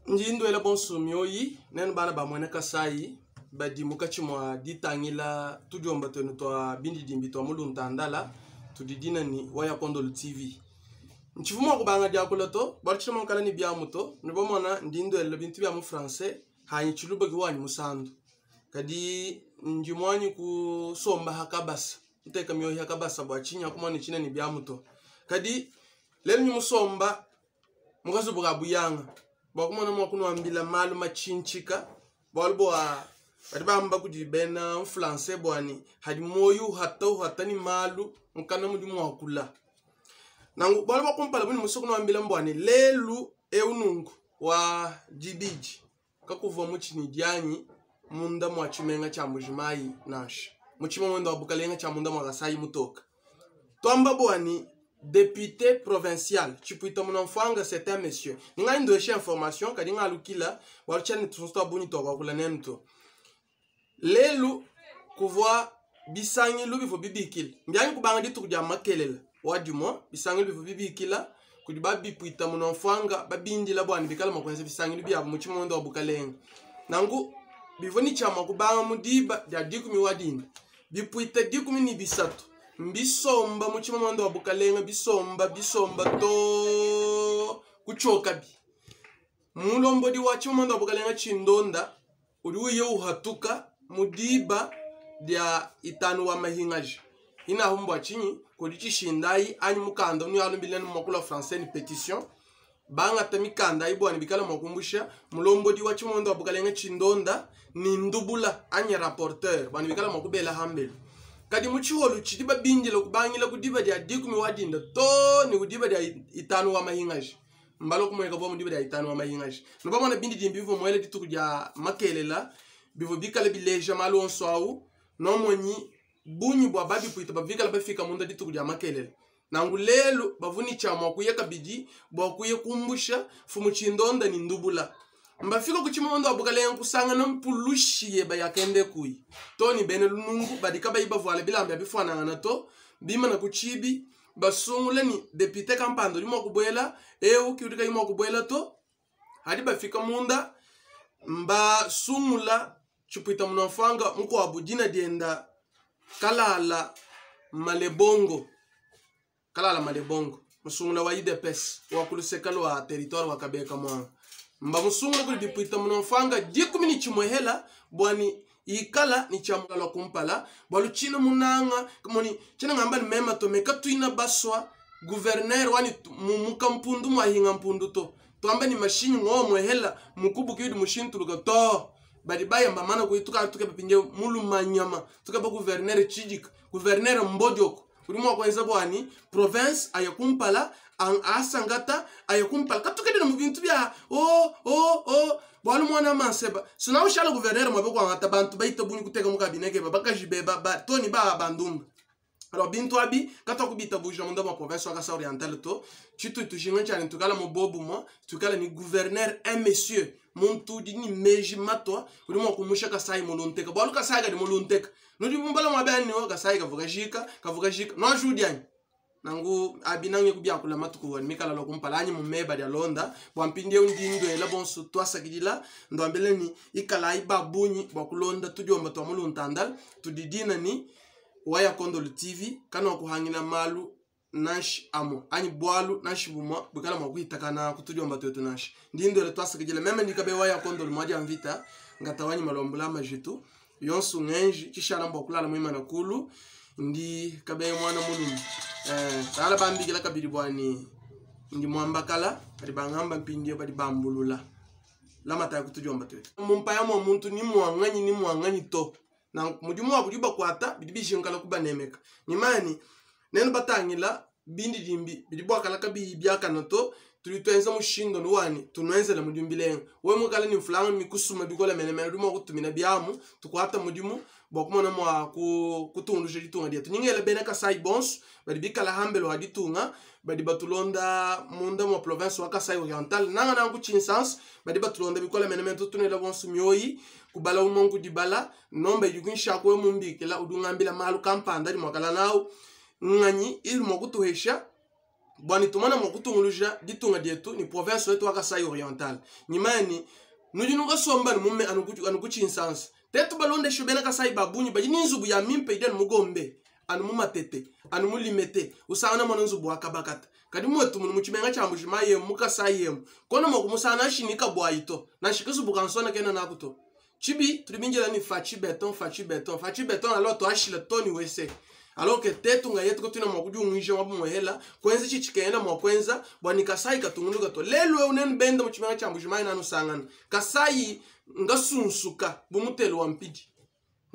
Ndi nduela bonso mioyi nenu bana ba muena Kasayi badi mukatshi mua ditangila tudiomba tuenu tua bindidimbi tua mu Luntandala tudi dina ni Waya Kondolo TV. Ntshivua mua kubanga diakula to bualu tshina mua kukala ne biamu to nudi bamona ndi nduela bintu bia mu français hanyi tshiluba ki wanyi musandu kadi ndi muanyi kusomba ha kabasa nteka mioyi ha kabasa bua tshinyi akumona ne tshina ne biamu to kadi lelu ndi musomba mu kazubu ka buyanga bua kumona mua kunuambila malu matshintshika bualu bua badi bamba kudi bena mfranse bua ne hadi muoyo uhata uhata ne malu mukana mudi muakula nanku bualu bua kumpala budi musue kunuambila mbua ne lelu eu nunku wa dibidi kakuvua mutshi ne dianyi munda mua tshimenga tshia Mbujimayi nansha mu tshimamuende wa bukalenga tshia munda mua Kasayi mutoka tuamba bua ni député provincial Tshipuita Munamfuanga c'est un monsieur ni ngai ndoeshe information kadi ngalukila bualu tshiani tunsu tua bungi tuakuakula nenu to Lelu kuvua bisangilu bivua bibikila mbianyi kubanga dituku dia makelela wa dimua. Bisangilu bivua bibikila kudi babipuita munua mfuanga babindila bua ne bikala mua kuenza bisangilu biabu mu tshimuenda wa bukalenga. Nanku bivua ne tshia mua kubanga mu diba dia dikumi wa dinda bipuita 13 mbisomba mu tshimamuenda wa bukalenga bisomba bisomba to kutshiokabi. Mulombodi wa tshimamuenda wa bukalenga tshindonda udi uya uhatuka mu diba dia itanu wa mahingaji inahu mbua tshinyi kudi tshishindayi anyi mukanda unu yalumbila mu makulu a français ni petition bangata mikanda ayi bua ne bikala mua kumbusha mulombodi wa tshimonda wa bukalenga tshindonda ni ndubula anyi rapporteur bua ne bikala mua kubela hambelu kadi mu tshiholu tshidi babindila kubangila ku diba dia dikumi wa dinda to ne ku diba dia itanu wa mahingaji Mbalua kumueneka bua mu diba dia itanu wa mayingaji. Nubamona bindidimbi bivua muela dituku dia makelela bivua bikale bileja malu onso au, nomonyi bungi bua babipuita bavua bikale bafika munda dituku dia makelela. Nanku lelu bavua ne tshia mua kuya kabidi bua kuya kumbusha mfumu tshindonda ne ndubula. Mbafika ku tshimondo wa bukalenga kusangana mpulushi yeba yakende kuyi to ne bena lunungu badi kabayi bavuala bilamba bia bifuanangana to bimana ku tshibi basungula ni depute kampanda udi mua kubuela eu ki udi kayi mua kubuela to hadi bafika munda mbasungula tshipuita munamfuanga mukuabu dina dienda Kalala Malebongo Kalala Malebongo musungula wa UDPS wa ku luseka lua territoire wa Kabeka Mwanga mbamusungula kudi bipuita munamfuanga dikumi ni tshimue hela bua ni ikala ni tshia lua kumpala bualu tshina munanga moni tshina ngamba ni mema to me katuina baswa gouverneur wani mumuka mpundu mwahinga mpundu to tuamba ni mashinyi ngomwe hela mukubuki udi mushintuluka to badi bayamba mana kuituka tukeba pinje mulumanyama tukeba gouverneur tshidika gouverneur mbodioko udi mua kuenza buani province aya kumpala asangata aya kumpala katukendela mu bintu bia o oh, o oh, o oh. bualu muana manseba sina ushala gouverneur muabe kuangata bantu baita bungi kuteka mu kabine keba bakaji beba ba toni ba bandumba alors bintu abi katuakubitabuja munda mua province wa Kasai Oriental to tshitu tujinga tshiani tukala mu bobumua tukala ni gouverneur un monsieur muntu udi ni meji matua udi mua kumusha Kasai mulunteka bualu Kasai kadi mulunteka nudi mumbala mua bani wa Kasai kavua kajika kavua kajika nuajudi anyi nangu abinange kubiakula matuku wani mikala lwa kumpala anyi mu meba dia londa bua mpindieu ndi nduela bonso tuasakidila nduambila ni ikalayi ba bungi bua kulonda tudiomba tua mu luntandala tudi dina ni Waya Kondolo TV kanuakuhangila malu nansha amue anyi bualu nansha bumue buikala mua kuhitakana ku tudiomba tuetu nansha. Ndi nduela tuasakidila meme ndi kabe Waya Kondolo muadi ya mvita ngata wanyi malombula majitu yonsu ngenji tshishala mbua kulala muimana kulu ndi kabe muana mulume eh, kala bambikila kabidi buani ndi muambakala badi bangamba mpindieu badi bambulula lamata ya ku tudiomba tuetu mumpaya mua muntu ni muanganyi ni muanganyi to Nanku mudimu wabu udi ubakuata bidi bijinkala kubanemeka. Nimanya ne, nenu batangila bindidimbi bidi buakala kabiyi biakana to, tudi tuenza mushindu anu wa ne, tunuenzela mudimu bilenga. Wewe muikale ne mfranga mikusuma bikole menemene, udi mua kutumina biamu, tukuata mudimu bua kumona mua kutungunuja ditunga dietu. Ndi ngela bena Kasai bonso badi bikala hambelu ha ditunga, badi batulonda munda mua province wa Kasai Oriental, nangananga ku Tshinsansa, badi batulonda bikole menemene. Tutu tunuela bonso mioyi. Kubala umue nkudibala nomba idi kuinshi aku wewe mumbikila udi ungambila malu kampanda adi muakala nawu nganyi ili mua kutuhesha Bua ne tumona mua kutunguluja ditunga dietu ne province wetu wa Kasai Oriental. Nyimanya ni nudi nukasomba ne mume anu ku tshinsansa. Tetu balondeshe bena Kasai ba bungi badi ne nzubu ya mimpe idi anu mu Gombe, anu mu Matete, anu mu Limete, usangana muana nzubu wa kabakata. Kadi muetu munu mu tshimenga tshia Mbuji-Mayi emu, mu Kasai emu, kona mua kumusangana nansha kabuayi to, nansha kazubu ka nsona kena naku to. Tshibi tudi bindila ni Fatshi Beton, Fatshi Beton, Fatshi Beton alors tuashila to ni wese. Alors que tetu nga yetu kotuna mua kudiunguija mwa bumuhela, kuenza tshitshikena mua kuenza bua ni Kasai katunguluka to. Lelu eu nenu benda mu tshimenga tshia Mbuji-Mayi nanu sangana. Kasai ngasunsuka bu mutelo wa mpidi.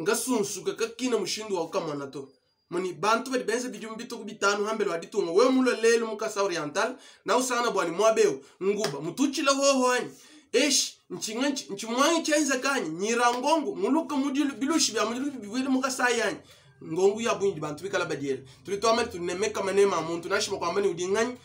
Ngasunsuka kakina mushindu wa kukamona to. Muni bantu badi benza bidimu bituku bitanu hambele wa ditunga. Wewe mulwe lelu mu Kasai Oriental na usangana bua ni mwabeu nguba mutuchila hoho anyi. Esh nchinga nchimwangi chenza kanyi nyirangongo muluka mudilu bilushi bya mudilu bibwele mu Kasai yanyi. Ngongo ya bungi bantu bikala badiele. Tuli twama tunemeka manema muntu nashima kwamba ni udinganyi.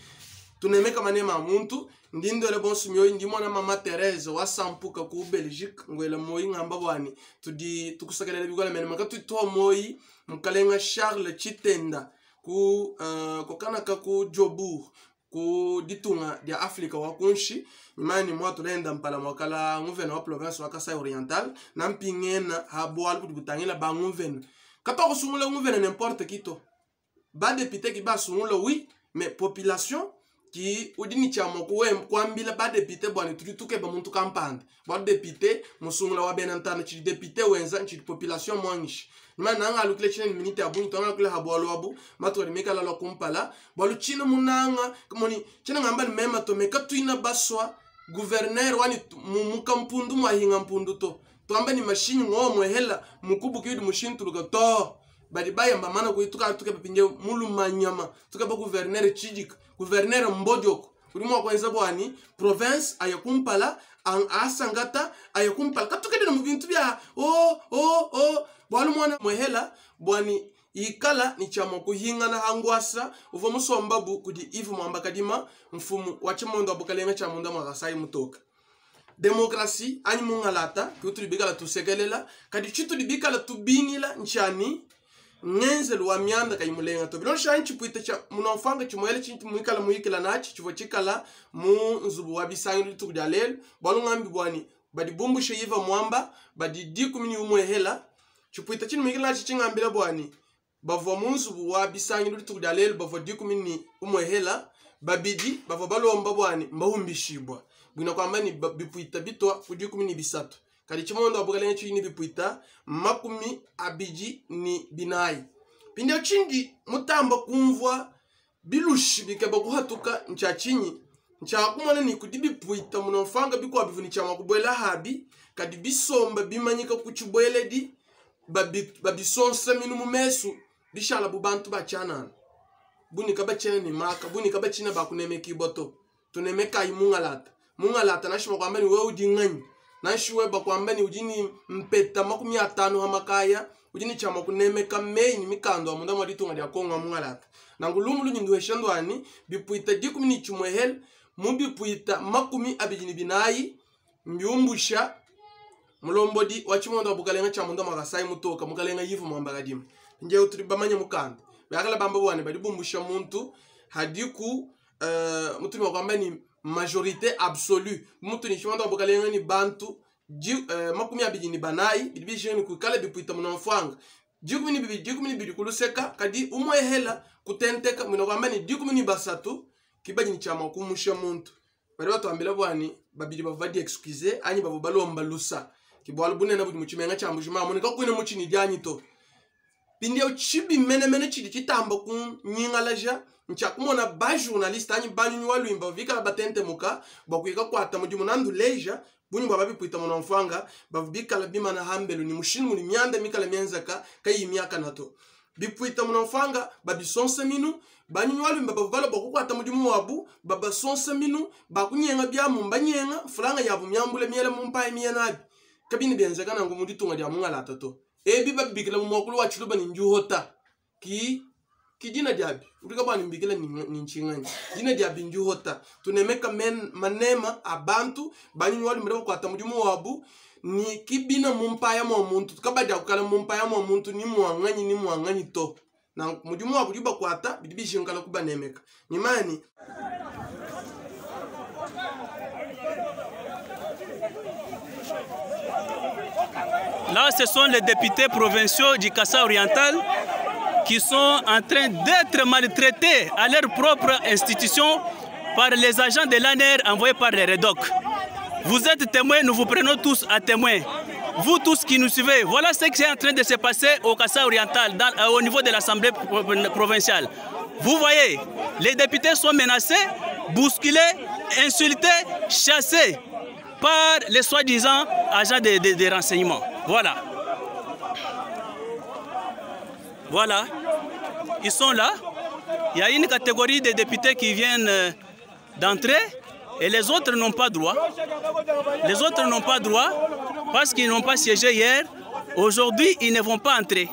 Tunemeka manema muntu ndindole bonso myoyi ndi mwana mama Therese wa Sampuka ku Belgique ngwela moyi ngamba bwani tudi tukusakelela bikola mene maka tutoa moyi mukalenga Charles Chitenda ku kokanaka ku Jobourg ku ditunga dia Afrika wa kunshi imani mwa tulenda mpala mwakala nguvena wa province wa Kasai Oriental na mpingena ha bwalu budi butangila ba nguvena kapa kusungula nguvena n'importe qui to ba député qui ba sungula oui mais population ki udi ni chama kuwe kwambila ba député bwana tudi tukeba muntu kampanda ba député musungula wa bena ntana chi député wenza chi population mwangishi mana nanga alukile chine ni minute abunyi to ngakule habwalu abu matwa ni mekala la kumpala bwalu chine munanga moni chine ngamba ni mema to meka tuina baswa gouverneur wani mukampundu mwahinga mpundu to twamba ni machine ngomwe hela mukubu kidi mushintuluka to bali bayamba mana kuituka tukeba pinje mulumanyama tukeba gouverneur chijik gouverneur mbodioko uri mwa kwenza bwani province ayakumpala an asangata ayakumpala katukede mu bintu bya o o o bwalu mwana mwehela bwani ikala ni chama kuhingana hangwasa uvo musomba bu kudi Yves Mwamba Kadima mfumu wa chimondo abukalenga cha munda mwa Kasai mutoka demokrasi anyi mungalata kutulibikala tusekelela kadi chitulibikala tubingila nchani ngenzelu wa mianda kayimulenga to bilonsha nchi pwita cha munofanga chimwele chinti muikala muikila nachi chivo chikala mu nzubu wa bisangi lituku dia lelo bwalu ngambi bwani badi bumbushe Yves Mwamba badi dikumi ni umwe hela chipwita chini muikila nachi chingambila bwani bavwa mu nzubu wa bisangi lituku dia lelo bavwa dikumi ni umwe hela babidi bavwa balomba bwani mbahumbishibwa bwina kwamba ni bipwita bitwa ku dikumi ni bisatu kadi chimondo abukalenga chini bipwita 24. Pinde chindi mutamba kumvwa bilushi bikeba kuhatuka ncha chinyi ncha kumona ni kudi bipwita munofanga bikwa bivuni cha makubwela habi kadi bisomba bimanyika kuchibweledi babisonsa minu mumesu bishala bubantu bachanana bunika bachena ni maka bunika bachina bakunemeka iboto tunemeka imungalata mungalata nashima kwamba ni wewe udinganyi nashuwe bakwamba ni ujini mpeta 50 hamakaya ujini chama kunemeka mei ni mikando amunda mwaditunga dia Kongo mungalata nangulumu lunyindu heshandwani bipwita dikumi ni chimwehel mu bipwita 24 mbyumbusha mulombodi wa chimondo abukalenga cha munda mwakasai mutoka mukalenga Yves Mwamba Kadima nje uturi bamanye mukanda bakala bamba bwane bali bumbusha muntu hadiku mutumi wakwamba ni majorité absolue mutu ni chimondo abukalenga ni bantu 24 bidibisheni kukala bipwita munamfwanga 12 kuluseka kadi umwehela kutenteka mwino kwamba ni 13 kibaji ni chama kumusha muntu bali batwambila bwani babiri bavadi excuse anyi babo balomba lusa kibwalu bunene budi muchimenga cha Mbuji-Mayi monika kwine muchini dyanyi to pindio chibi menemene chidi chitamba ku nyingalaja ncha kumona ba journaliste anyi banyunyi walwimba vikala batente muka bakwika kwata mudimu nandu leja bunyi bwa babipwita munamfwanga bavubikala bimana hambelu ni mushini muli myanda mikala myenzaka kayi myaka nato bipwita munamfwanga babisonsa minu banyunyi walwimba bavuvala bakukwata mudimu wabu babasonsa minu bakunyenga byamu mbanyenga fulanga yabu myambule myela mumpaye myenabi kabini byenzeka nangu muditunga dia mungalata to ebi babikila mu mwakulu wa chiluba ni njuhota ki kijina diabi urika bwana mbikila ni nchingani jina diabi njuhota tunemeka men manema abantu banyunyi walwimba bakwata mudimu wabu ni kibina mumpaya mwa muntu kabadi akukala mumpaya mwa muntu ni mwanganyi to Nanku mudimu wabu udi ubakuata, bidi bijinkala kubanemeka. Nimanya ne. Là, ce sont les députés provinciaux du Kasaï oriental qui sont en train d'être maltraités à leur propre institution par les agents de l'ANR envoyés par les REDOC. Vous êtes témoins, nous vous prenons tous à témoin. Vous tous qui nous suivez, voilà ce qui est en train de se passer au Kasaï oriental, au niveau de l'Assemblée provinciale. Vous voyez, les députés sont menacés, bousculés, insultés, chassés par les soi-disant agents de renseignement. Voilà. Voilà. Ils sont là. Il y a une catégorie de députés qui viennent d'entrer et les autres n'ont pas droit. Les autres n'ont pas droit parce qu'ils n'ont pas siégé hier. Aujourd'hui, ils ne vont pas entrer.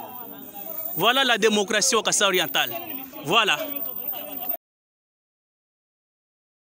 Voilà la démocratie au Kasaï oriental. Voilà.